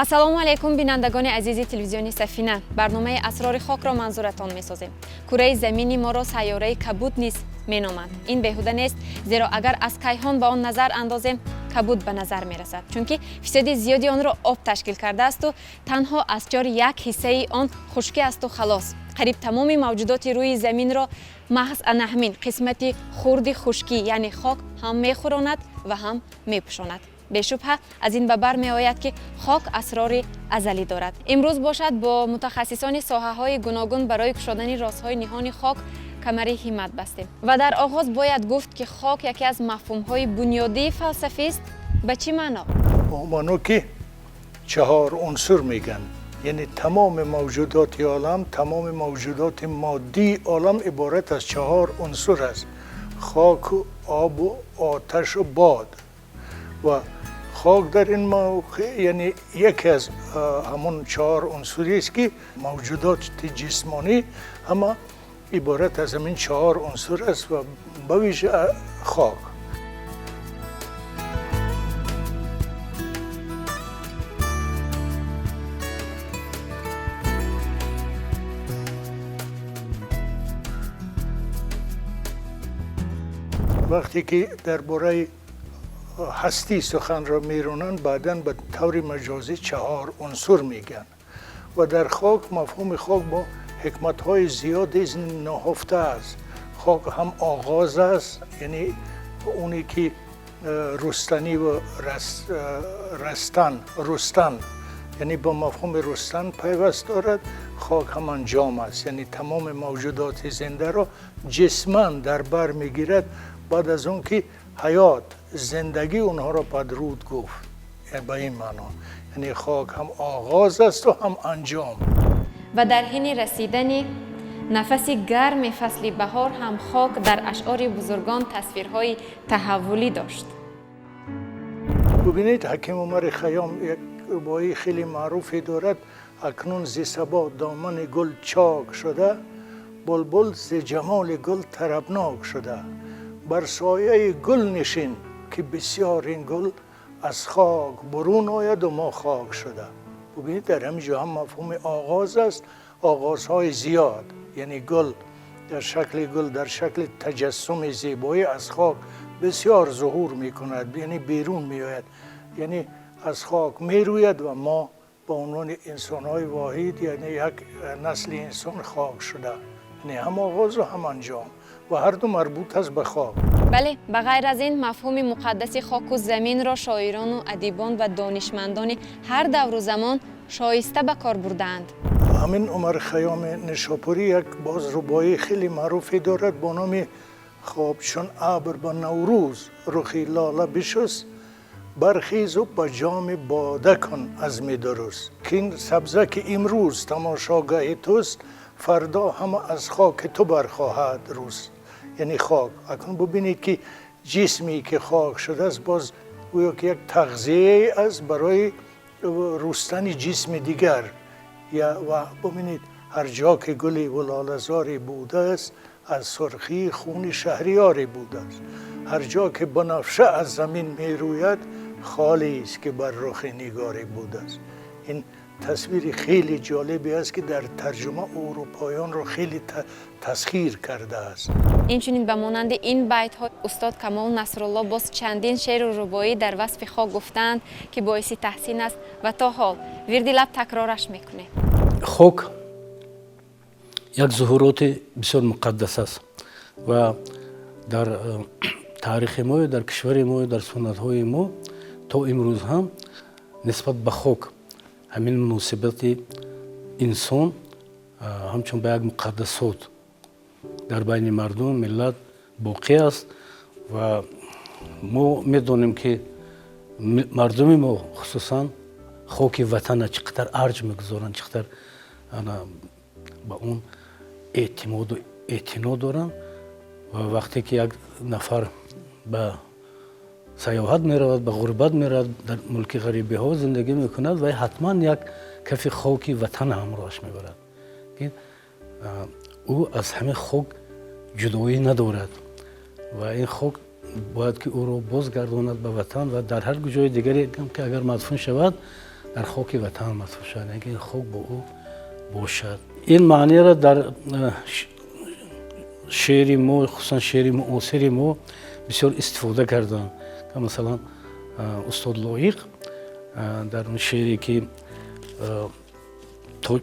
Ассалому алайкум, бинандагони азизи телевизиони Сафина. Барномаи Асрори хокро манзуратон месозем. Кураи замини моро сайёраи кабуд низ меноманд. Ин беҳуда нест, зеро агар аз кайҳон ба он назар андозем, кабуд ба назар мерасад, чунки фисади зиёди онро об ташкил кардаасту танҳо аз чор як ҳиссаи он хушкӣ асту халос. Қариб тамоми мавҷудоти рӯи заминро маҳз ана ҳамин қисмати хурди хушкӣ, яъне хок, ҳам мехӯронад ва ҳам мепӯшонад. Бешубҳа, аз ин ба бар меояд, ки хок асрори азалӣ дорад. Имрӯз бошад, бо мутахассисони соҳаҳои гуногун барои кушодани розҳои ниҳони хок камари ҳиммат бастем. Ва дар оғоз бояд гуфт, ки хок яке аз мафҳумҳои бунёдии фалсафист. Ба чӣ маъно? Маъно ки чаҳор унсур мегӯянд, яъне тамоми мавҷудоти олам, тамоми мавҷудоти моддии олам иборат аз чаҳор унсур аст: хоку обу оташу бод. Ва хок дар ин мавқеъ, яъне яке аз ҳамон чаҳор унсуриест, ки мавҷудоти ҷисмонӣ ҳама иборат аз ҳамин чаҳор унсур аст ва ба вижа хок. Вақте ки дар бораи ҳастӣ суханро меронанд, баъдан ба таври маҷозӣ чаҳор унсур мегӯянд. Ва дар хок, мафҳуми хок бо ҳикматҳои зиёде ниҳуфта аст. Хок ҳам оғоз аст, яъне оне ки рустанӣ ва растан, рустан, яъне бо мафҳуми рустан пайваст дорад. Хок ҳам анҷом аст, яъне тамоми мавҷудоти зиндаро ҷисман дар бар мегирад, баъд аз он ки ҳаёт, зиндагӣ онҳоро падруд гуфт. Ба ин маъно, яъне хок ҳам оғоз асту ҳам анҷом. Ва дар ҳини расидани нафаси гарми фасли баҳор ҳам хок дар ашъори бузургон тасвирҳои таҳаввулӣ дошт. Бубинед, Ҳаким Умари Хайём як рубоии хеле маъруфе дорад: «Акнун зи сабо домани гул чок шуда, булбул зи ҷамоли гул тарабнок шуда. Бар сояи гул нишин, ки бисёр ин гул аз хок бурун ояду мо хок шуда». Бубинед, дар ҳамин ҷо ҳам мафҳуми оғоз аст, оғозҳои зиёд, яъне гул дар шакли гул, дар шакли таҷассуми зебоӣ аз хок бисёр зуҳур мекунад, яъне берун меояд, яъне аз хок мерӯяд ва мо ба унвони инсонҳои воҳид, яъне як насли инсон хок шуда. Яъне ҳам оғозу ҳам анҷом ва ҳарду марбут аст ба хок. Бале, ба ғайр аз ин, мафҳуми муқаддаси хоку заминро шоирону адибон ва донишмандони ҳар давру замон шоиста ба кор бурдаанд. Ҳамин Умар Хайёми Нишопурӣ як боз рубоии хеле маъруфе дорад бо номи «Хоб чун абр ба Наврӯз рухи лола бишуст, бархезу ба ҷоми бода кун азми дуруст, ки ин сабза, ки имрӯз тамошогаҳи туст, фардо ҳама аз хоки ту бархоҳад руст». Яъне хок, акнун бубинед, ки ҷисме ки хок шудааст, боз гӯё ки як тағзияе аст барои рустани ҷисми дигар. Ва бубинед: «Ҳар ҷо ки гули лолазоре будааст, аз сурхии хуни шаҳриёре будааст. Ҳар ҷо ки бунафша аз замин мерӯяд, холист, ки бар рухи нигоре будааст». Ин тасвири хеле ҷолибе аст, ки дар тарҷума урупоёнро хеле тасхир кардааст. Инчунин, ба монанди ин байтҳо, устод Камол Насрулло боз чандин шеъру рубоӣ дар васфи хок гуфтаанд, ки боиси таҳсин аст ва то ҳол вирди лаб такрораш мекунем. Хок як зуҳуроти бисёр муқаддас аст ва дар таърихи мо, дар кишвари мо, дар суннатҳои мо то имрӯз ҳам нисбат ба хок ҳамин муносибати инсон ҳамчун ба як муқаддасот дар байни мардум, миллат боқӣ аст. Ва мо медонем, ки мардуми мо хусусан хоки ватана чӣ қадар арҷ мегузоранд, чӣ қадар ба он эътимоду эътино доранд. Ва вақте ки як нафар ба саёҳат меравад, ба ғурбат меравад, дар мулки ғарибиҳо зиндагӣ мекунад, вай ҳатман як кафи хоки ватана ҳамроҳаш мебарад, ки ӯ аз ҳамин хок ҷудоӣ надорад ва ин хок бояд ки ӯро бозгардонад ба ватан. Ва дар ҳар ҷои дигаре ки агар мадфун шавад, Дар хоки ватан мадфун шавад, яъне ки ин хок бо ӯ бошад. Ин маъниро дар шеъри мо, хусусан шеъри муосири мо, бисёр истифода карданд. Масалан, устод Лоиқ дар он шеъре, ки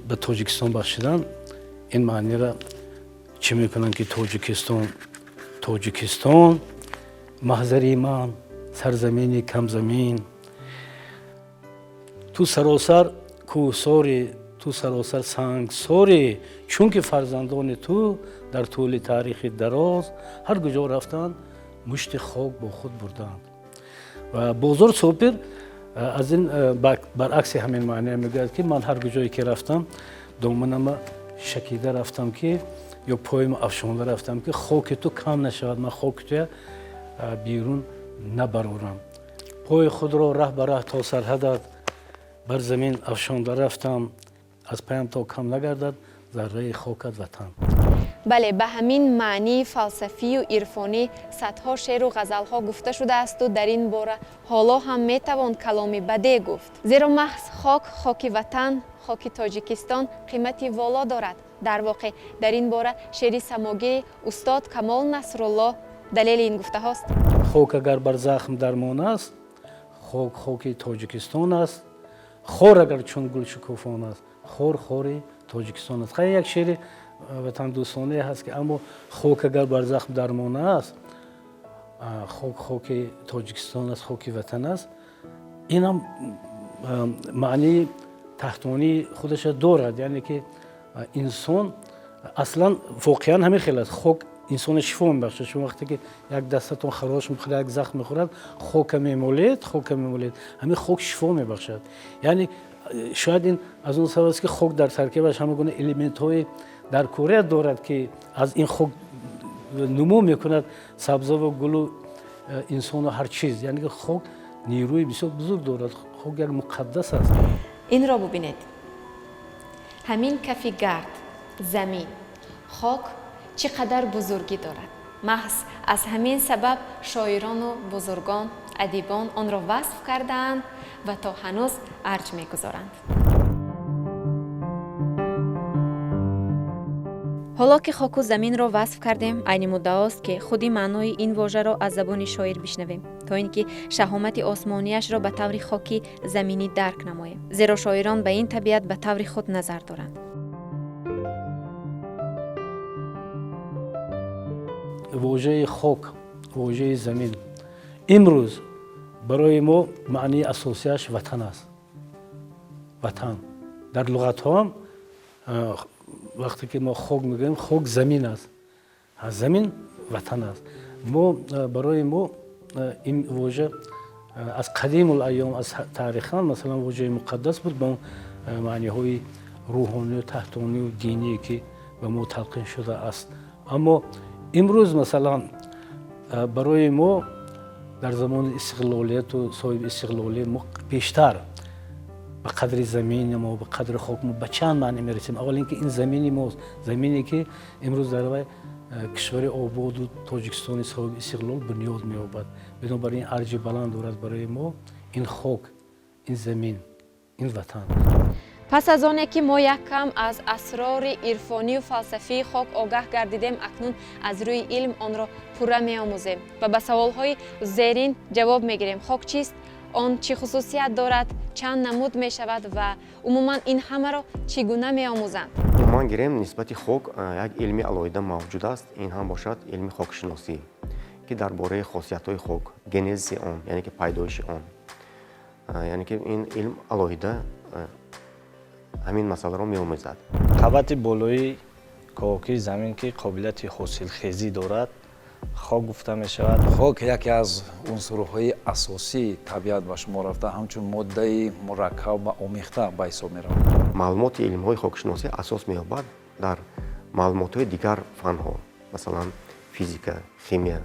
ба Тоҷикистон бахшиданд, ин маъниро чӣ мекунанд, ки Тоҷикистон, Тоҷикистон, маҳзари ман, сарзамини камзамин, ту саросар кӯҳсорӣ, ту саросар сангсорӣ, чунки фарзандони ту дар тӯли таърихи дароз ҳар куҷо рафтанд, мушти хок бо худ бурданд. Ва Бозор Собир аз ин баръакси ҳамин маъния мегӯяд, ки ман ҳар куҷое ки рафтам, доманама шакида рафтам, ки ё поимо афшонда рафтам, ки хоки ту кам нашавад, ман хоки туя берун набарорам. Пои худро раҳ ба раҳ то сарҳадат бар замин афшонда рафтам, аз паям то кам нагардад зарраи хокат ватан. Бале, ба ҳамин маънии фалсафию ирфонӣ садҳо шеъру ғазалҳо гуфта шудаасту дар ин бора ҳоло ҳам метавон каломи бадеъ гуфт, зеро маҳз хок, хоки ватан, хоки Тоҷикистон қимати воло дорад. Дар воқеъ, дар ин бора шеъри самогири устод Камол Насрулло далели ин гуфтаҳост. Хок агар бар захм дармон аст, хок хоки Тоҷикистон аст. Хор агар чун гул шукуфон аст, хор хори Тоҷикистон аст. Хай, як шеъри ватандӯстонае ҳаст, ки аммо хок агар бар захм дармон аст, хок хоки Тоҷикистон аст, хоки ватан аст. Инам маънии таҳтонии худаша дорад, яъне ки инсон аслан воқеан ҳамин хел аст. Хок инсона шифо мебахшад. Шумо вақте ки як дастатон харош мехӯрад, як захм мехӯрад, хока мемолед, хока мемолед, ҳамин хок шифо мебахшад. Яъне шояд ин аз он сабаб аст, ки хок дар таркибаш ҳама гуна элементҳои дар кора дорад, ки аз ин хок нумӯ мекунад сабзаву гулу инсону ҳар чиз. Яъне ки хок нерӯи бисёр бузург дорад, хок як муқаддас аст. Инро бубинед, ҳамин кафи гард, замин, хок чӣ қадар бузургӣ дорад. Маҳз аз ҳамин сабаб шоирону бузургон, адибон онро васф кардаанд ва то ҳанӯз арҷ мегузоранд. Ҳоло ки хоку заминро васф кардем, айни муддаост, ки худи маънои ин вожаро аз забони шоир бишнавем, то ин ки шаҳомати осмонияшро ба таври хоки заминӣ дарк намоем, зеро шоирон ба ин табиат ба таври худ назар доранд. Вожаи хок, вожаи замин имрӯз барои мо маънии асосияш ватан аст. Ватан дар луғатҳоам, вақте ки мо хок мегӯем, хок замин аст, замин ватан аст. Мо барои мо ин вожа аз қадимул айём, аз таърихан, масалан, вожаи муқаддас буд, ба он маъниҳои рӯҳонию таҳтонию диние, ки ба мо талқин шудааст. Аммо имрӯз, масалан, барои мо дар замони истиқлолияту соҳиби истиқлолият мо бештар ба қадри замини мо, ба қадри хок мо ба чанд маъне мерасем. Аввал ин ки ин замини мост, замине ки имрӯз дар вай кишвари ободу Тоҷикистони соҳиби истиқлол бунёд меёбад. Бинобар ин арҷи баланд дорад барои мо ин хок, ин замин, ин ватан. Пас аз оне ки мо як кам аз асрори ирфонию фалсафии хок огаҳ гардидем, акнун аз рӯи илм онро пурра меомӯзем ва ба саволҳои зерин ҷавоб мегирем: хок чист, он чӣ хусусият дорад, чанд намуд мешавад ва умуман ин ҳамаро чӣ гуна меомӯзанд? Умуман гирем, нисбати хок як илми алоҳида мавҷуд аст. Ин ҳам бошад илми хокшиносӣ, ки дар бораи хосиятҳои хок, генезиси он, яъне ки пайдоиши он, яъне ки ин илм алоҳида ҳамин масъаларо меомӯзад. Қабати болоии ковокии замин, ки қобилияти ҳосилхезӣ дорад, хок гуфта мешавад. Хок яке аз унсурҳои асосии табиат ба шумор рафта, ҳамчун моддаи мураккаб ва омехта ба ҳисоб меравад. Маълумоти илмҳои хокшиносӣ асос меёбад дар маълумотҳои дигар фанҳо, масалан, физика, химия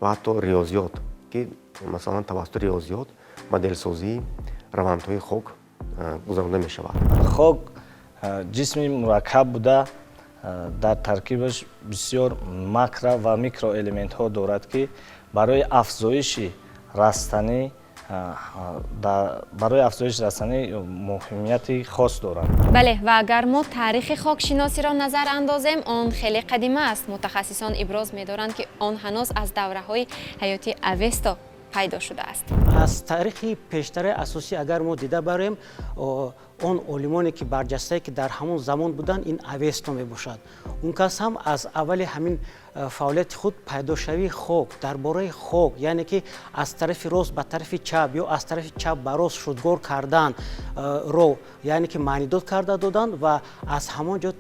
ва ҳатто риёзиёт, ки масалан тавассути риёзиёт моделсозии равандҳои хок гузаронда мешавад. Хок ҷисми мураккаб буда, дар таркибаш бисёр макро ва микроэлементҳо дорад, ки барои афзоиши растанӣ Барои афзоиши растанӣ муҳимияти хос дорад. Бале, ва агар мо таърихи хокшиносиро назар андозем, он хеле қадима аст. Мутахассисон иброз медоранд, ки он ҳанӯз аз давраҳои ҳаёти Авесто пайдо шудааст. Аз таърихи пештараи асосӣ агар мо дида барем, он олимоне ки барҷастае ки дар ҳамон замон буданд, ин Авесто мебошад. Он кас ҳам аз аввали ҳамин фаъолияти худ пайдошавии хок, дар бораи хок, яъне ки аз тарафи рост ба тарафи чап ё аз тарафи чап ба рост шудгор кардан ро, яъне ки маънидод карда доданд ва аз ҳамон ҷо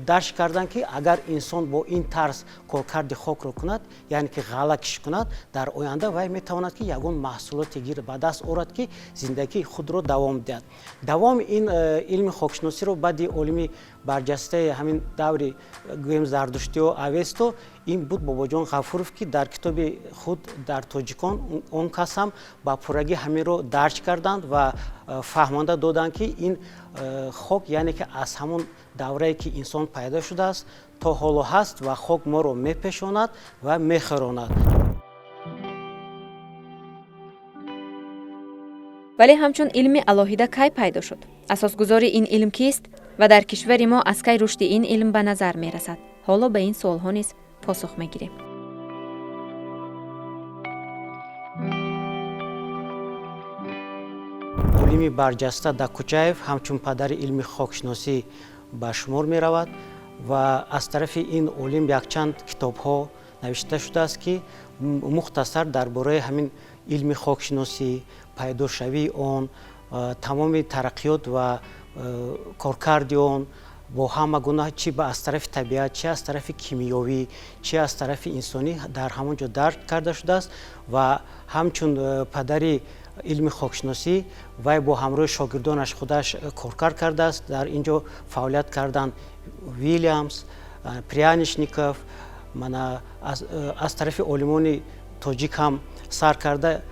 дарк карданд, ки агар инсон бо ин тарз коркарди хокро кунад, яъне ки ғалла киш кунад, дар оянда вай метавонад, ки ягон маҳсулоте гир ба даст орад, ки зиндагии худро давом диҳад. Давоми ин илми хокшиносиро баъди олими барҷастаи ҳамин даври, гӯем, зардуштиё, Авесто, ин буд Бобоҷон Ғафуров, ки дар китоби худ дар тоҷикон он кас ҳам ба пуррагӣ ҳаминро дарҷ карданд ва фаҳмонда доданд, ки ин хок, яъне ки аз ҳамон даврае ки инсон пайдо шудааст, то ҳоло ҳаст ва хок моро мепешонад ва мехӯронад. Вале ҳамчун илми алоҳида кай пайдо шуд? Асосгузори ин илм кист ва дар кишвари мо аз кай рушди ин илм ба назар мерасад? Ҳоло ба ин суолҳо низ посух мегирем. Олими барҷаста Докучаев ҳамчун падари илми хокшиносӣ ба шумор меравад ва аз тарафи ин олим якчанд китобҳо навишта шудааст, ки мухтасар дар бораи ҳамин илми хокшиносӣ, пайдошавии он, тамоми тараққиёт ва коркарди он бо ҳама гуна, чи аз тарафи табиат, чи аз тарафи кимиёвӣ, чи аз тарафи инсонӣ, дар ҳамон ҷо дарк карда шудааст. Ва ҳамчун падари илми хокшиносӣ вай бо ҳамроҳи шогирдонаш худаш коркард кардааст. Дар ин ҷо фаъолият карданд Вильямс, Прянишников, мана аз тарафи олимони тоҷик ҳам сар карда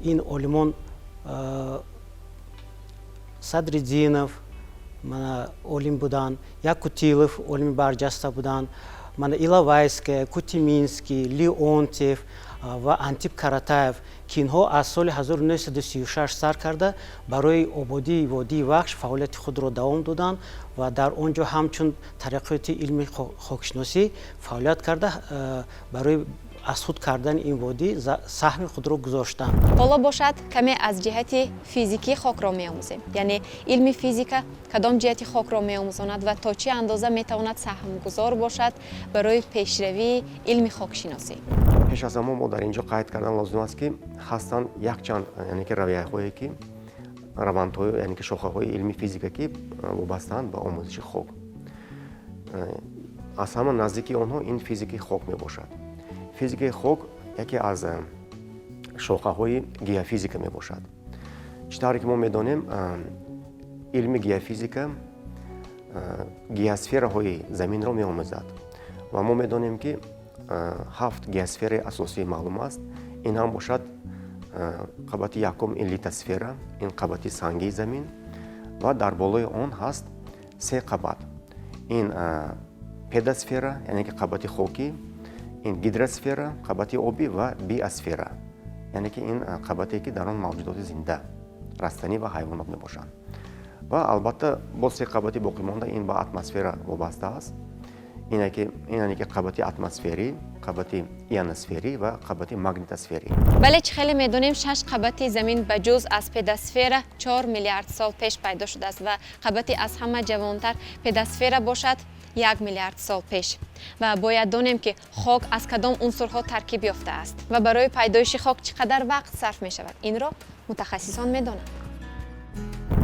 ин олимон Садриддинов, мана, олим буданд, Якутилов олими барҷаста буданд, мана Иловайская, Кутиминский, Леонтьев ва Антип Каратаев, ки инҳо аз соли 1936 сар карда барои ободии водии Вахш фаъолияти худро давом доданд ва дар он ҷо ҳамчун тараққиёти илми хокшиносӣ фаъолият карда, барои аз худ кардани ин водӣ саҳми худро гузоштанд. Ҳоло бошад, каме аз ҷиҳати физикӣ хокро меомӯзем. Яъне илми физика кадом ҷиҳати хокро меомӯзонад ва то чӣ андоза метавонад саҳмгузор бошад барои пешравии илми хокшиносӣ? Пеш аз ҳама мо дар ин ҷо қайд кардан лозим аст, ки ҳастанд якчанд, яъне ки равияҳое, ки равандҳои, яъне ки шохаҳои илми физика, ки вобастаанд ба омӯзиши хок. Аз ҳама наздики онҳо ин физикаи хок мебошад. Физикаи хок яке аз шохаҳои геофизика мебошад. Чӣ тавре ки мо медонем, илми геофизика геосфераҳои заминро меомӯзад ва мо медонем, ки ҳафт геосфераи асосӣ маълум аст. Ин ҳам бошад қабати якум, ин литосфера, ин қабати сангии замин, ва дар болои он ҳаст се қабат: ин педосфера, яъне ки қабати хокӣ, ин гидросфера, қабати обӣ, ва биосфера, яъне ки ин қабате, ки дар он мавҷудоти зинда, растанӣ ва ҳайвонот мебошанд. Ва албатта боз се қабати боқимонда, ин ба атмосфера вобаста аст, ин яъне ки қабати атмосферӣ, қабати ионосферӣ ва қабати магнитосферӣ. Бале, чӣ хеле медонем, шаш қабати замин ба ҷуз аз педосфера 4 миллиард сол пеш пайдо шудааст ва қабати аз ҳама ҷавонтар педосфера бошад, 1 миллиард сол пеш. Ва бояд донем, ки хок аз кадом унсурҳо таркиб ёфтааст ва барои пайдоиши хок чӣ қадар вақт сарф мешавад. Инро мутахассисон медонанд.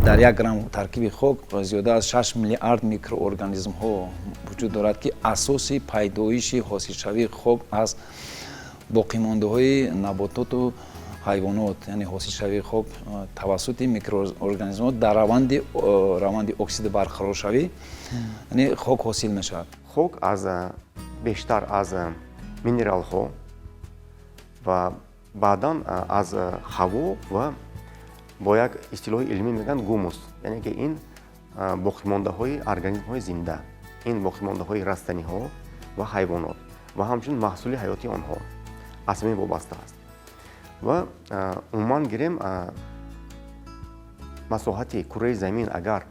Дар 1 грамм таркиби хок зиёда аз 6 миллиард микроорганизмҳо вуҷуд дорад, ки асоси пайдоиши ҳосилшавии хок аз боқимондаҳои набототу ҳайвонот, яъне ҳосилшавии хок тавассути микроорганизмҳо дар раванди оксиди барқароршавӣ, яъне хок ҳосил мешавад. Хок аз бештар аз минералҳо ва баъдан аз ҳаво ва бо як истилоҳи илмӣ мегӯянд гумус, яъне ки ин боқимондаҳои организмҳои зинда, ин боқимондаҳои растаниҳо ва ҳайвонот ва ҳамчунин маҳсули ҳаёти онҳо аз ҳамин вобаста аст. Ва умуман гирем, масоҳати кураи замин, агар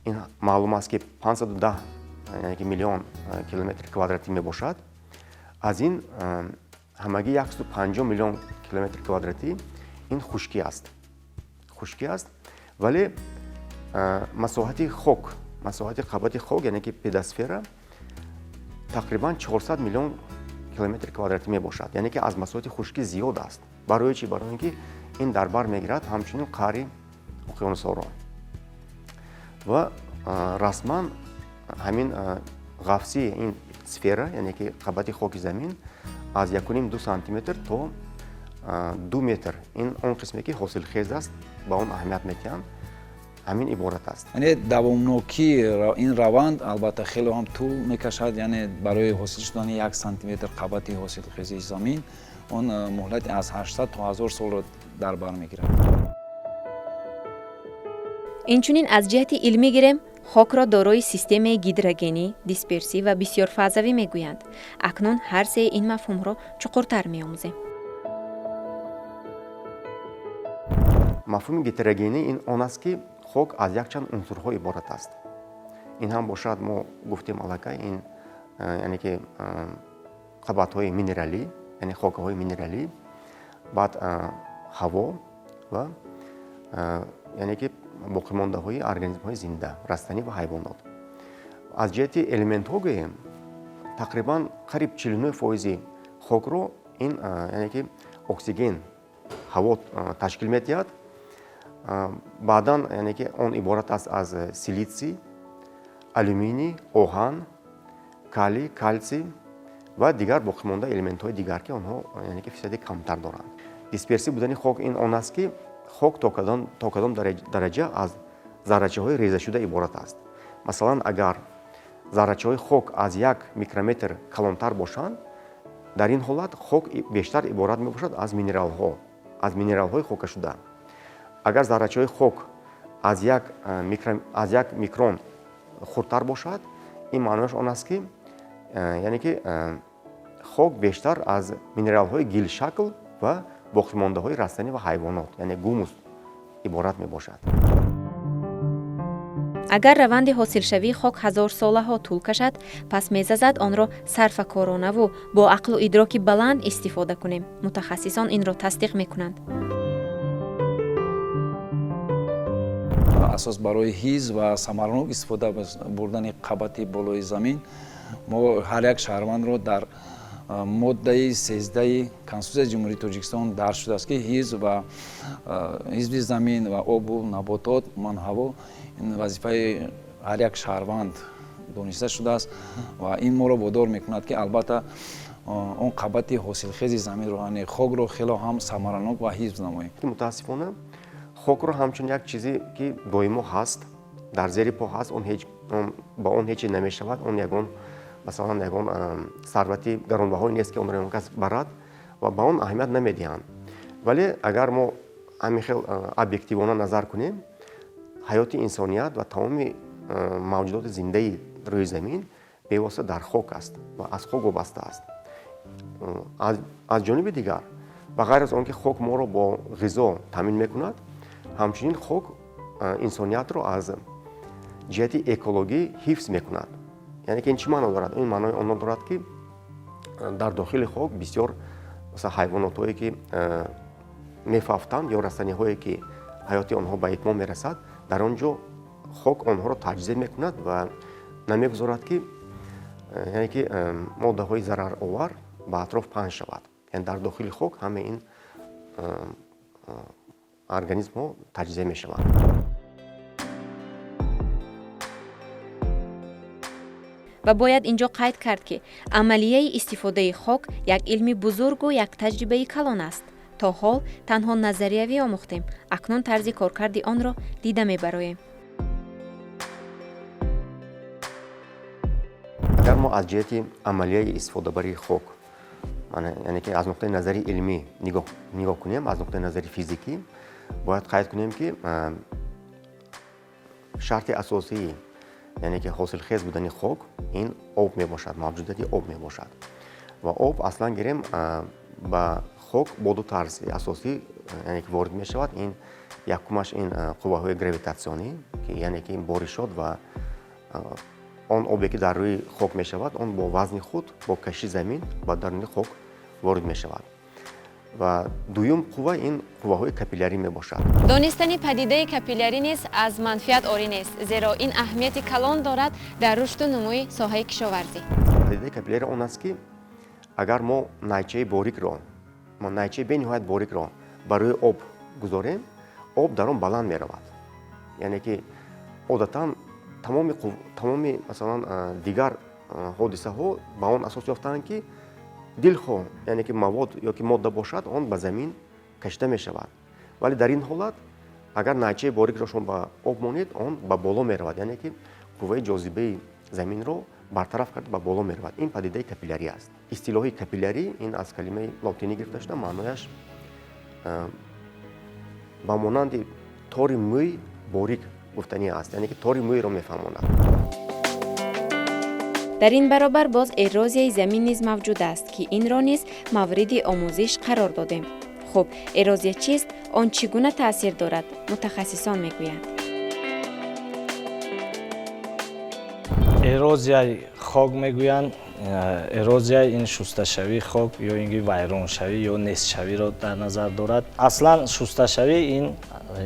ин маълум аст, ки 510, яъне ки миллион километри квадратӣ мебошад, аз ин ҳамагӣ 150 миллион километри квадратӣ ин хушкӣ аст, хушкӣ аст. Вале масоҳати хок, масоҳати қабати хок, яъне ки педосфера, тақрибан 400 миллион километри квадратӣ мебошад, яъне ки аз масоҳати хушкӣ зиёд аст. Барои чӣ? Барои ин ки ин дар бар мегирад ҳамчунин қаъри уқёнусҳоро. Ва расман ҳамин ғафсии ин сфера, яъне ки қабати хоки замин, аз 1,5-2 сантиметр то 2 метр, ин он қисме ки ҳосилхез аст, ба он аҳамият медиҳанд, ҳамин иборат аст. Яъне давомнокии ин раванд албатта хеле ҳам тӯл мекашад, яъне барои ҳосил шудани 1 сантиметр қабати ҳосилхези замин он муҳлати аз 800 то 1000 солро дар бар мегирад. Инчунин аз ҷиҳати илмӣ гирем, хокро дорои системаи гидрогенӣ, дисперсӣ ва бисёрфазавӣ мегӯянд. Акнун ҳар сеи ин мафҳумро чуқуртар меомӯзем. Мафҳуми гетерогенӣ ин он аст, ки хок аз якчанд унсурҳо иборат аст. Ин ҳам бошад, мо гуфтем аллакай, ин яъне ки қабатҳои минералӣ, яъне хокаҳои минералӣ, баъд ҳаво ва яъне ки боқимондаҳои организмҳои зинда, растанӣ ва ҳайвонот. Аз ҷиҳати элементҳо гӯем, тақрибан қариб 49 фоизи хокро ин яъне ки оксиген, ҳаво ташкил медиҳад. Баъдан, яъне ки он иборат аст аз силитсий, алюминий, оҳан, калий, калсий ва дигар боқимонда элементҳои дигар, ки онҳо, яъне ки фисади камтар доранд. Дисперсӣ будани хок ин он аст, ки хок то кадом дараҷа аз заррачаҳои резашуда иборат аст. Масалан, агар заррачаҳои хок аз 1 микрометр калонтар бошанд, дар ин ҳолат хок бештар иборат мебошад аз минералҳо, аз минералҳои хокашуда. Агар заррачаҳои хок аз 1 микрон хурдтар бошад, ин маънояш он аст, ки яъне ки хок бештар аз минералҳои гилшакл ва боқимондаҳои растанӣ ва ҳайвонот, яъне гумус, иборат мебошад. Агар раванди ҳосилшавии хок ҳазорсолаҳо тӯл кашад, пас мезазад онро сарфакоронаву бо ақлу идроки баланд истифода кунем. Мутахассисон инро тасдиқ мекунанд. Асос барои ҳифз ва самаранок истифода бурдани қабати болои замин мо ҳар як шаҳрвандро дар моддаи 13 Конститутсияи Ҷумҳурии Тоҷикистон дарҷ шудааст, ки ҳифз ва ҳифзи замин ва обу наботот, умуман ҳаво, ин вазифаи ҳар як шаҳрванд дониста шудааст ва ин моро водор мекунад, ки албатта он қабати ҳосилхези заминро, яъне хокро, хело ҳам самаранок ва ҳифз намоем. Мутаассифона, хокро ҳамчун як чизе, ки доимо ҳаст, дар зери по ҳаст, он ҳеҷ ба он ҳечи намешавад, он ягон, масалан, ягон сарвати гаронбаҳое нест, ки онро ягон кас барад, ва ба он аҳамият намедиҳанд. Вале агар мо ҳамин хел объективона назар кунем, ҳаёти инсоният ва тамоми мавҷудоти зиндаи рӯи замин бевосита дар хок аст ва аз хок вобаста аст. Аз ҷониби дигар, ба ғайр аз он ки хок моро бо ғизо таъмин мекунад, ҳамчунин хок инсониятро аз ҷиҳати экологӣ ҳифз мекунад. Яъне ки ин чӣ маъно дорад? Ин маънои онро дорад, ки дар дохили хок бисёр, масалан, ҳайвонотҳое, ки мефафтанд, ё растаниҳое, ки ҳаёти онҳо ба итмом мерасад, дар он ҷо хок онҳоро таҷзия мекунад ва намегузорад, ки яъне ки моддаҳои зараровар ба атроф паҳн шавад. Яъне дар дохили хок ҳамаи ин организмҳо таҷзия мешаванд. Ва бояд инҷо қайд кард, ки амалияи истифодаи хок як илми бузургу як таҷрибаи калон аст. То ҳол танҳо назариявӣ омӯхтем, акнун тарзи коркарди онро дида мебароем. Агар мо аз ҷиҳати амалияи истифодабарии хок, яъне ки аз нуқтаи назари илмӣ нигоҳ кунем, аз нуқтаи назари физикӣ, бояд қайд кунем, ки шарти асосии, яъне ки ҳосилхез будани хок ин об мебошад, мавҷудияти об мебошад. Ва об, аслан гирем, Ба хок бо ду тарзи асосӣ, яъне ки ворид мешавад. Ин якумаш ин қувваҳои гравитатсионӣ, ки яъне ки боришот ва он обе, ки дар рӯи хок мешавад, он бо вазни худ, бо кашиши замин ба даруни хок ворид мешавад. Ва дуюм қувва ин қувваҳои капиллярӣ мебошад. Донистани падидаи капиллярӣ низ аз манфиат орӣ нест, зеро ин аҳамияти калон дорад дар рушду нумӯи соҳаи кишоварзӣ. Падидаи капиллярӣ он аст, ки агар мо найчаи борикро, мо найчаи бениҳоят борикро ба рӯи об гузорем, об дар он баланд меравад. Яъне ки одатан тамоми, масалан, дигар ҳодисаҳо ба он асос ёфтаанд, ки дилхоҳ, яъне ки мавод ё ки модда бошад, он ба замин кашида мешавад. Вале дар ин ҳолат, агар найчаи борикро шумо ба об монед, он ба боло меравад, яъне ки қувваи ҷозибаи заминро бартараф карда, ба боло меравад. Ин падидаи капиллярӣ аст. Истилоҳи капиллярӣ ин аз калимаи лотинӣ гирифта шуда, маънояш ба монанди тори мӯй борик гуфтанӣ аст, яъне ки тори мӯйро мефаҳмонад. Дар ин баробар боз эрозияи замин низ мавҷуд аст, ки инро низ мавриди омӯзиш қарор додем. Хуб, эрозия чист, он чӣ гуна таъсир дорад, мутахассисон мегӯянд. Эрозияи хок мегӯянд. Эрозия ин шусташавии хок ё ин ки вайроншавӣ ё нестшавиро дар назар дорад. Аслан шусташавӣ ин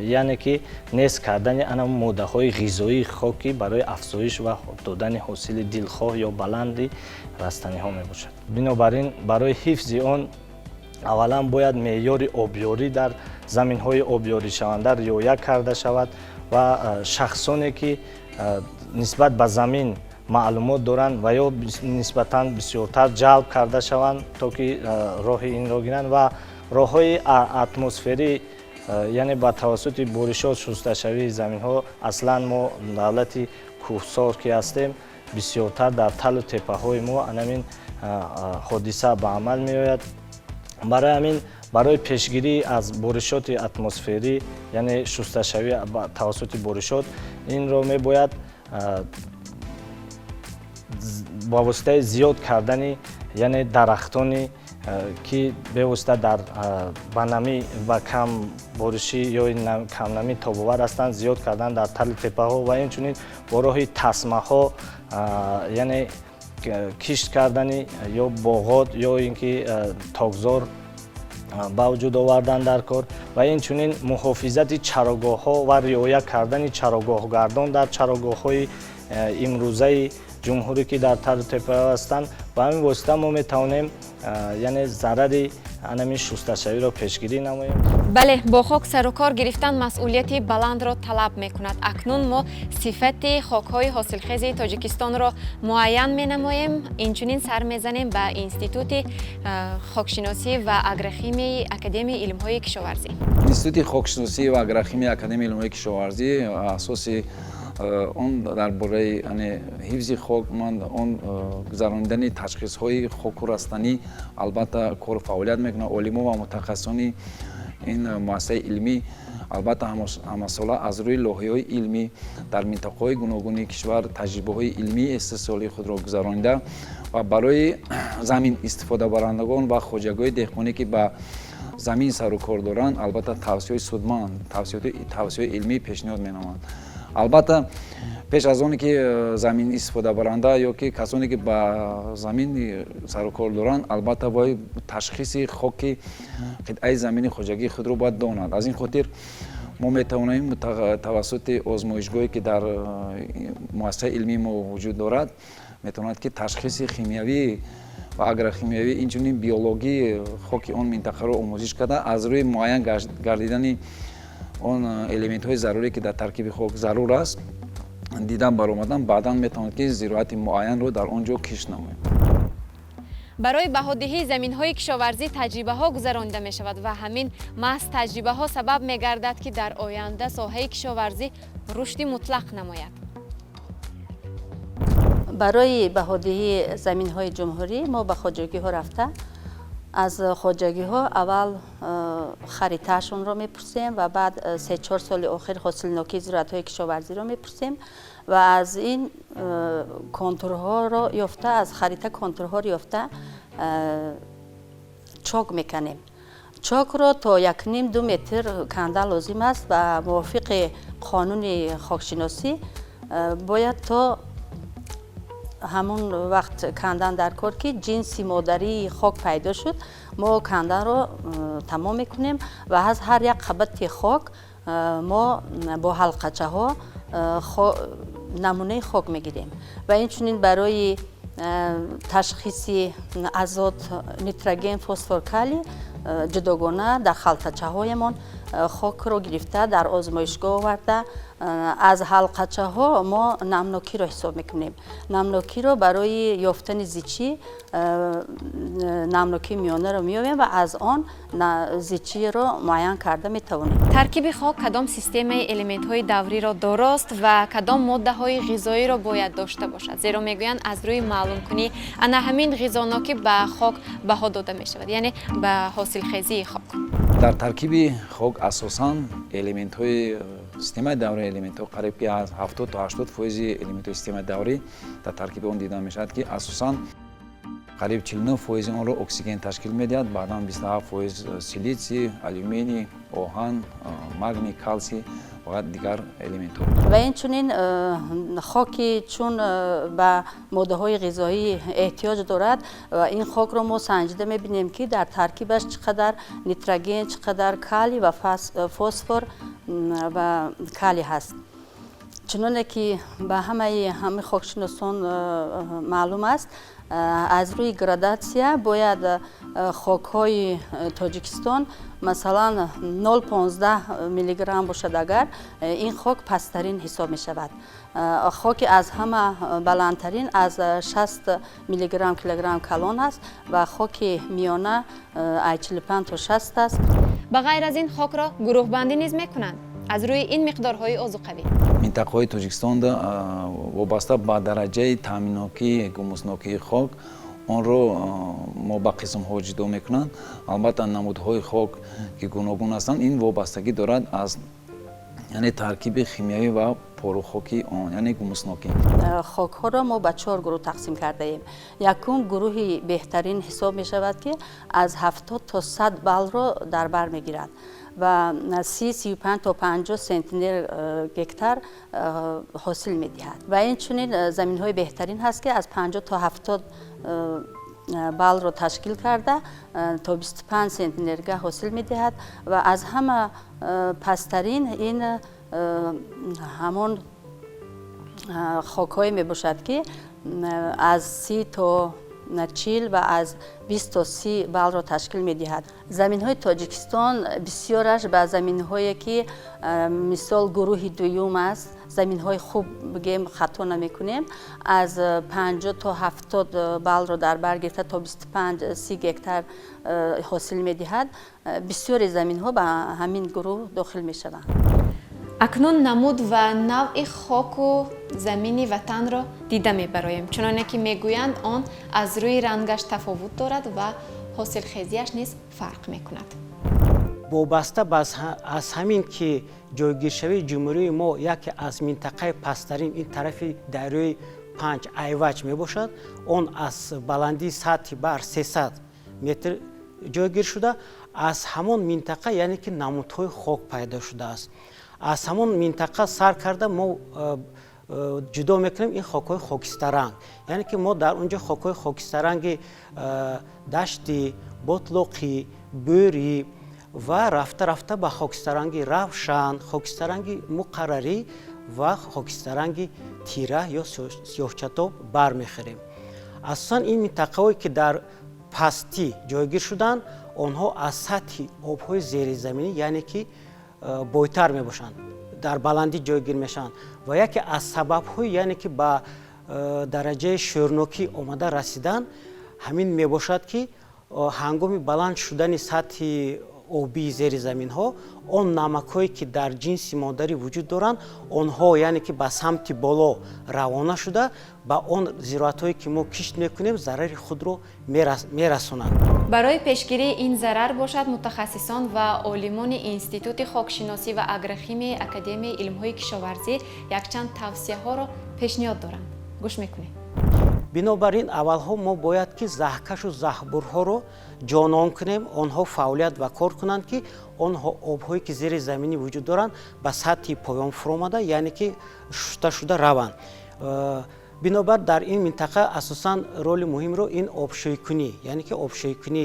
яъне ки нест кардани ана моддаҳои ғизоии хокӣ барои афзоиш ва додани ҳосили дилхоҳ ё баланди растаниҳо мебошад. Бинобар ин, барои ҳифзи он аввалан бояд меъёри обёрӣ дар заминҳои обёришаванда риоя карда шавад ва шахсоне, ки нисбат ба замин маълумот доранд ва ё нисбатан бисёртар ҷалб карда шаванд, то ки роҳи инро гиранд. Ва роҳҳои атмосферӣ, яъне ба тавассути боришот шусташавии заминҳо, аслан мо давлати кӯҳсор ки ҳастем, бисёртар дар талу теппаҳои мо анамин ҳодиса ба амал меояд. Барои ҳамин, барои пешгирӣ аз боришоти атмосферӣ, яъне шусташавӣ тавассути боришот, инро мебояд ба воситаи зиёд кардани, яъне дарахтони, ки бевосита дар ба намӣ ва кам боришӣ ё камнамӣ тобовар ҳастанд, зиёд кардан дар тали теппаҳо ва инчунин бо роҳи тасмаҳо, яъне кишт кардани ё боғот ё ин ки токзор ба вуҷуд овардан дар кор ва инчунин муҳофизати чарогоҳҳо ва риоя кардани чарогоҳгардон дар чарогоҳҳои имрӯзаи ҷумҳурӣ, ки дар талу теппаҳо ҳастанд. Ба ҳамин восита мо метавонем, яъне зарари анамин шусташавиро пешгирӣ намоем. Бале, бо хок сарукор гирифтан масъулияти баландро талаб мекунад. Акнун мо сифати хокҳои ҳосилхези Тоҷикистонро муайян менамоем. Инчунин сар мезанем ба Институти хокшиносӣ ва агрохимияи Академияи илмҳои кишоварзӣ. Институти хокшиносӣ ва агрохимияи Академияи илмҳои кишоварзӣ асоси он дар бораи ҳифзи хок, он гузаронидани ташхисҳои хоку растанӣ албатта кору фаъолият мекунад. Олимо ва мутахассисони ин муассисаи илмӣ албатта ҳамасола аз рӯи лоҳияҳои илмӣ дар минтақаҳои гуногуни кишвар таҷрибаҳои илмии истеҳсолии худро гузаронида ва барои замин истифодабарандагон ва хоҷагиҳои деҳқонӣ, ки ба замин сару кор доранд, албатта тавсияҳои судманд, тавсияҳои илмӣ пешниҳод менамоянд. Албатта, пеш аз оне ки замин истифодабаранда ё ки касоне, ки ба замин сару кор доранд, албатта бояд ташхиси хоки қитъаи замини хоҷагии худро бояд донад. Аз ин хотир мо метавонем тавассути озмоишгоҳе, ки дар муассисаи илмии мо вуҷуд дорад, метавонад, ки ташхиси химиявӣ ва агрохимиявӣ, инчунин биологии хоки он минтақаро омӯзиш карда, аз рӯи муайян гардидани он элементҳои зарурӣ, ки дар таркиби хок зарур аст, дидан баромадан, баъдан метавонад, ки зироати муайянро дар он ҷо кишт намояд. Барои баҳодиҳии заминҳои кишоварзӣ таҷрибаҳо гузаронида мешавад ва ҳамин маҳз таҷрибаҳо сабаб мегардад, ки дар оянда соҳаи кишоварзӣ рушди мутлақ намояд. Барои баҳодиҳии заминҳои ҷумҳурӣ мо ба хоҷагиҳо рафта, аз хоҷагиҳо аввал харитаашонро мепурсем ва баъд 3-4 соли охир ҳосилнокии зироатҳои кишоварзиро мепурсем ва аз ин контурҳоро ёфта, аз харита контурҳоро ёфта, Чок меканем. Чокро то 1,5-2 метр кандан лозим аст ва мувофиқи қонуни хокшиносӣ бояд то ҳамон вақт кандан дар кор, ки ҷинси модарии хок пайдо шуд, мо канданро тамом мекунем ва аз ҳар як қабати хок мо бо ҳалқачаҳо намунаи хок мегирем. Ва инчунин барои ташхиси азот, нитроген, фосфор, калий ҷудогона дар халтачаҳоямон хокро гирифта, дар озмоишгоҳ оварда, аз ҳалқачаҳо мо намнокиро ҳисоб мекунем. Намнокиро барои ёфтани зичӣ, намнокии миёнаро меёбем ва аз он зичиро муайян карда метавонем. Таркиби хок кадом системаи элементҳои давриро дорост ва кадом моддаҳои ғизоиро бояд дошта бошад? Зеро мегӯянд, аз рӯи маълумкунӣ ана ҳамин ғизонокӣ ба хок баҳо дода мешавад, яъне ба ҳосилхезии хок. Дар таркиби хок асосан элементҳои системаи даврии элементҳо, қариб ки аз 70 то 80 фоизи элементҳои системаи даврӣ дар таркиби он дида мешавад, ки асосан қариб 49 фоизи онро оксиген ташкил медиҳад, баъдан 27 фоиз силитсий, алюминий, оҳан, магний, калсий ва дигар элементҳо. Ва инчунин хоки чун ба моддаҳои ғизоӣ эҳтиёҷ дорад ва ин хокро мо санҷида мебинем, ки дар таркибаш чӣ қадар нитроген, чӣ қадар калий ва фосфор ва калий ҳаст. Чуноне ки ба ҳамаи ҳамаи хокшиносон маълум аст, аз рӯи градатсия бояд хокҳои Тоҷикистон, масалан, 0,15 миллиграмм бошад, агар ин хок пасттарин ҳисоб мешавад. Хоки аз ҳама баландтарин аз 60 миллиграмм килограмм калон аст ва хоки миёна аз 45 то 60 аст. Ба ғайр аз ин, хокро гурӯҳбандӣ низ мекунанд аз рӯи ин миқдорҳои озуқавӣ. Минтақаҳои Тоҷикистонда вобаста ба дараҷаи таъминнокии гумуснокии хок онро мо ба қисмҳо ҷудо мекунанд. Албатта, намудҳои хок ки гуногун ҳастанд, ин вобастагӣ дорад аз, яъне, таркиби химиявӣ ва порухокии он, яъне гумуснокӣ. Хокҳоро мо ба чор гурӯҳ тақсим кардаем. Якум гурӯҳи беҳтарин ҳисоб мешавад, ки аз 70 то 100 баллро дар бар мегирад ва 30, 35 то 50 центнер гектар ҳосил медиҳад. Ва инчунин заминҳои беҳтарин ҳаст, ки аз 50 то 70 баллро ташкил карда, то 25 центнерга ҳосил медиҳад. Ва аз ҳама пасттарин ин ҳамон хокҳое мебошад, ки аз 30 то 40 ва аз 20 то 30 баллро ташкил медиҳад. Заминҳои Тоҷикистон бисёраш ба заминҳое, ки мисол гурӯҳи дуюм аст, заминҳои хуб бигем, хато намекунем, аз 50 то 70 баллро дар бар гирифта, то 25-30 гектар ҳосил медиҳад. Бисёри заминҳо ба ҳамин гурӯҳ дохил мешаванд. Акнун намуд ва навъи хоку замини ватанро дида мебароем. Чуноне ки мегӯянд, он аз рӯи рангаш тафовут дорад ва ҳосилхезиаш низ фарқ мекунад. Вобаста аз ҳамин ки ҷойгиршавии ҷумҳурии мо яке аз минтақаи пасттарин ин тарафи дарёи Панҷ, Айвач мебошад, он аз баландии сатҳи баҳр 300 метр ҷойгир шуда, аз ҳамон минтақа, яъне ки намудҳои хок пайдо шудааст. Аз ҳамон минтақа сар карда мо ҷудо мекунем ин хокҳои хокистаранг, яъне ки мо дар он ҷо хокҳои хокистаранги даштӣ, ботлоқӣ, бӯрӣ ва рафта рафта ба хокистаранги равшан, хокистаранги муқаррарӣ ва хокистаранги тира ё сиёҳчатоб бармехӯрем. Асосан ин минтақаҳое, ки дар пастӣ ҷойгир шуданд, онҳо аз сатҳи обҳои зеризаминӣ, яъне ки бойтар мебошанд, дар баландӣ ҷойгир мешаванд. Ва яке аз сабабҳои, яъне ки ба дараҷаи шӯрнокӣ омада расидан ҳамин мебошад, ки ҳангоми баланд шудани сатҳи обии зери заминҳо он намакҳое, ки дар ҷинси модарӣ вуҷуд доранд, онҳо, яъне ки ба самти боло равона шуда, ба он зироатҳое, ки мо кишт мекунем, зарари худро мерасонанд. Барои пешгирии ин зарар бошад, мутахассисон ва олимони Институти хокшиносӣ ва агрохимияи Академияи илмҳои кишоварзӣ якчанд тавсияҳоро пешниҳод доранд. Гӯш мекунем. Бинобар ин аввалҳо мо бояд ки заҳкашу заҳбурҳоро ҷонон кунем, онҳо фаъолият ва кор кунанд, ки онҳо обҳое ки зери заминӣ вуҷуд доранд ба сатҳи поён фуромада, яъне ки шуста шуда раванд. Бинобар дар ин минтақа асосан роли муҳимро ин обшӯйкунӣ, яъне ки обшӯйкунӣ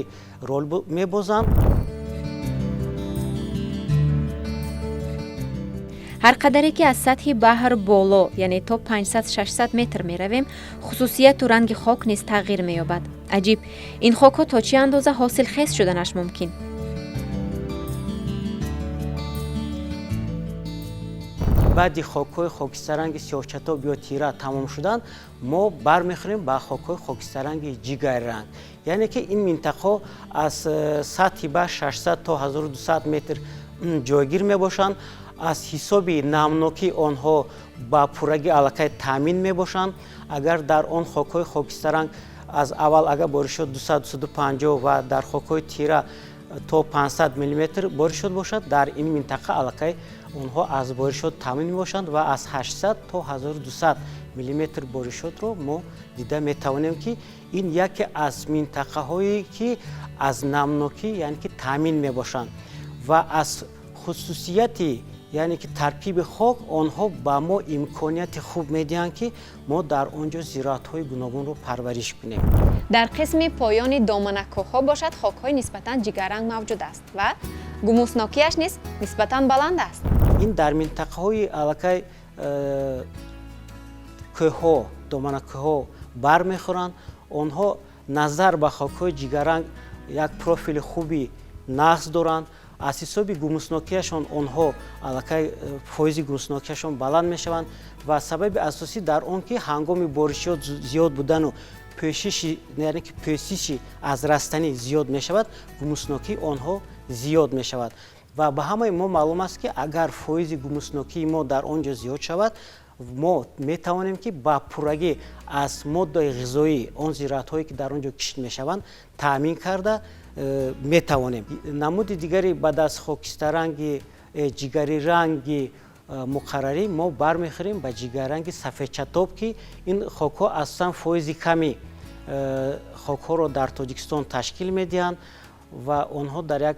рол мебозанд. Ҳар қадаре ки аз сатҳи баҳр боло, яъне то 500-600 метр меравем, хусусияту ранги хок низ тағйир меёбад. Аҷиб, ин хокҳо то чӣ андоза ҳосилхез шуданаш мумкин? Баъди хокҳои хокистаранги сиёҳчатоб ё тира тамом шудан, мо бармехӯрем ба хокҳои хокистаранги ҷигарранг, яъне ки ин минтақаҳо аз сатҳи баҳр 600 то 1200 метр ҷойгир мебошанд. Аз ҳисоби намнокӣ онҳо ба пуррагӣ аллакай таъмин мебошанд. Агар дар он хокҳои хокистаранг аз аввал агар боришот 200-250 ва дар хокҳои тира то 500 миллиметр боришот бошад, дар ин минтақа аллакай онҳо аз боришот таъмин мебошанд ва аз 800 то 1200 миллиметр боришотро мо дида метавонем, ки ин яке аз минтақаҳое ки аз намнокӣ, яъне ки таъмин мебошанд ва аз хусусияти, яъне ки таркиби хок онҳо ба мо имконияти хуб медиҳанд, ки мо дар он ҷо зироатҳои гуногунро парвариш кунем. Дар қисми поёни доманакӯҳҳо бошад, хокҳои нисбатан ҷигарранг мавҷуд аст ва гумуснокиаш низ нисбатан баланд аст. Ин дар минтақаҳои аллакай кӯҳҳо, доманакӯҳҳо бармехӯранд. Онҳо назар ба хокҳои ҷигарранг як профили хуби нағз доранд. Аз ҳисоби гумуснокиашон онҳо аллакай фоизи гумуснокиашон баланд мешаванд ва сабаби асосӣ дар он ки ҳангоми боришот зиёд будану пӯшиши, яъне ки пӯсиши аз растанӣ зиёд мешавад, гумуснокии онҳо зиёд мешавад. Ва ба ҳамаи мо маълум аст, ки агар фоизи гумуснокии мо дар он ҷо зиёд шавад, мо метавонем ки ба пуррагӣ аз моддаи ғизоӣ он зироатҳое ки дар он ҷо кишт мешаванд таъмин карда метавонем. Намуди дигари баъд аз хокистаранги ҷигариранги муқаррарӣ мо бармехӯрем ба ҷигарранги сафедчатоб, ки ин хокҳо асосан фоизи ками хокҳоро дар Тоҷикистон ташкил медиҳанд ва онҳо дар як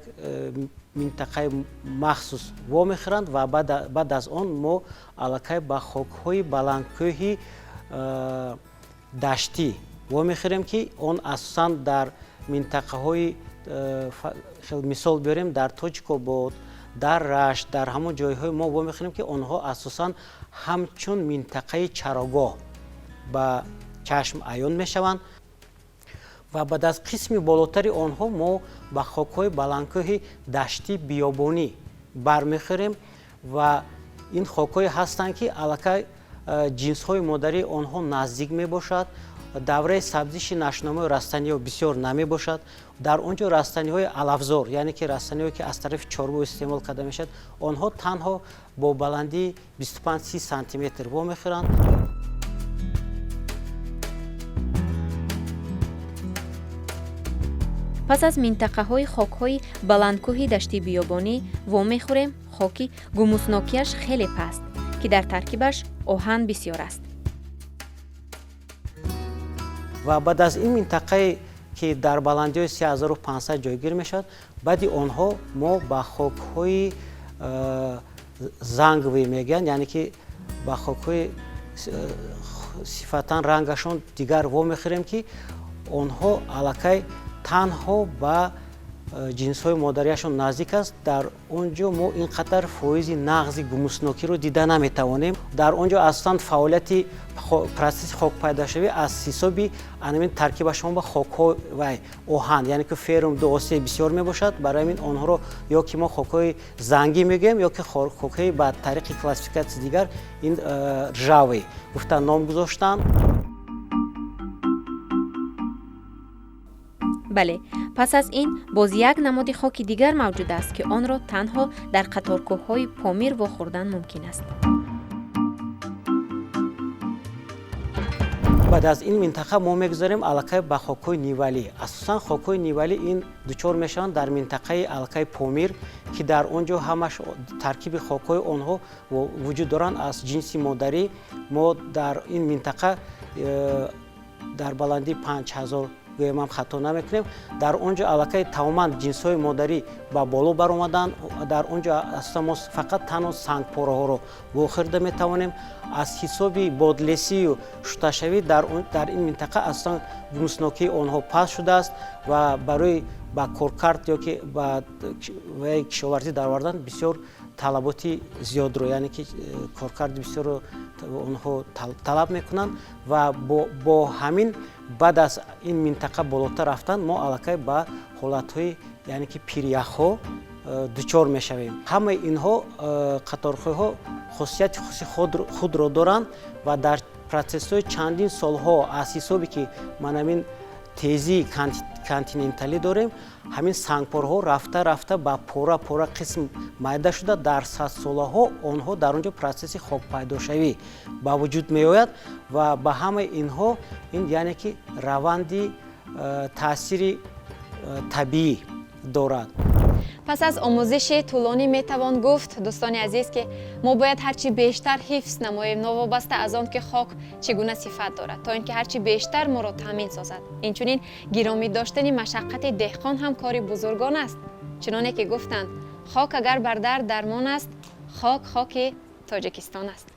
минтақаи махсус вомехӯранд ва баъд аз он мо аллакай ба хокҳои баландкӯҳи даштӣ вомехӯрем, ки он асосан дар минтақаҳои, мисол биёрем, дар Тоҷикобод, дар Рашт, дар ҳамон ҷойҳои мо вомехӯрем, ки онҳо асосан ҳамчун минтақаи чарогоҳ ба чашм аён мешаванд. Ва баъд аз қисми болотари онҳо мо ба хокҳои баландкӯҳи даштӣ биёбонӣ бармехӯрем ва ин хокҳое ҳастанд, ки аллакай ҷинсҳои модарии онҳо наздик мебошад, давраи сабзиши нашъунамои растаниҳо бисёр намебошад. Дар он ҷо растаниҳои алафзор, яъне ки растаниҳое ки аз тарафи чорво истеъмол карда мешавад, онҳо танҳо бо баландии 25-30 сантиметр вомехӯранд. Пас аз минтақаҳои хокҳои баландкӯҳи дашти биёбонӣ вомехӯрем хоки гумуснокиаш хеле паст, ки дар таркибаш оҳан бисёр аст. Ва баъд аз ин минтақае ки дар баландиҳои 3500 ҷойгир мешавад, баъди онҳо мо ба хокҳои занговӣ мегӯянд, яъне ки ба хокҳои сифатан рангашон дигар вомехӯрем, ки онҳо аллакай танҳо ба ҷинсҳои модариашон наздик аст. Дар он ҷо мо ин қадар фоизи нағзи гумуснокиро дида наметавонем. Дар он ҷо асосан фаъолияти процесси хокпайдошавӣ аз ҳисоби анамин таркибашон ба хокҳо ва оҳан, яъне ки феррум 2О3 бисёр мебошад. Барои ҳамин онҳоро ё ки мо хокҳои зангӣ мегӯем, ё ки хокҳои ба тариқи классификатсияи дигар ин ржавый гуфта ном гузоштанд. Бале, пас аз ин боз як намуди хоки дигар мавҷуд аст, ки онро танҳо дар қаторкӯҳҳои Помир вохӯрдан мумкин аст. Баъд аз ин минтақа мо мегузарем аллакай ба хокҳои нивалӣ. Асосан хокҳои нивалӣ ин дучор мешаванд дар минтақаи аллакай Помир, ки дар он ҷо ҳамаш таркиби хокҳои онҳо вуҷуд доранд аз ҷинси модарӣ. Мо дар ин минтақа Дар баландии 5000 гӯем ҳам хато намекунем. Дар он ҷо аллакай тамоман ҷинсҳои модарӣ ба боло баромаданд. Дар он ҷо асосан мо фақат танҳо сангпораҳоро вохӯрда метавонем. Аз ҳисоби бодлесию шусташавӣ дар ин минтақа асосан гумуснокии онҳо паст шудааст ва барои ба коркард ё ки ба кишоварзӣ даровардан бисёр талаботи зиёдро, яъне ки коркарди бисёрро онҳо талаб мекунанд. Ва бо ҳамин баъд аз ин минтақа болотар рафтан, мо аллакай ба ҳолатҳои, яъне ки пиряхҳо дучор мешавем. Ҳамаи инҳо қаторкӯҳҳо хусусияти хоси худро доранд ва дар процессҳои чандин солҳо, аз ҳисобе ки манамин тезии континенталӣ дорем, ҳамин сангпораҳо рафта рафта ба пора пора қисм майда шуда, дар садсолаҳо онҳо дар он ҷо процесси хокпайдошавӣ ба вуҷуд меояд. Ва ба ҳамаи инҳо ин, яъне ки раванди таъсири табиӣ дорад. Пас аз омӯзиши тӯлонӣ метавон гуфт, дӯстони азиз, ки мо бояд ҳарчи бештар ҳифз намоем, новобаста аз он ки хок чӣ гуна сифат дорад, то ин ки ҳарчи бештар моро таъмин созад. Инчунин гиромӣ доштани машаққати деҳқон ҳам кори бузургон аст. Чуноне ки гуфтанд, хок агар бар дард дармон аст, хок хоки Тоҷикистон аст.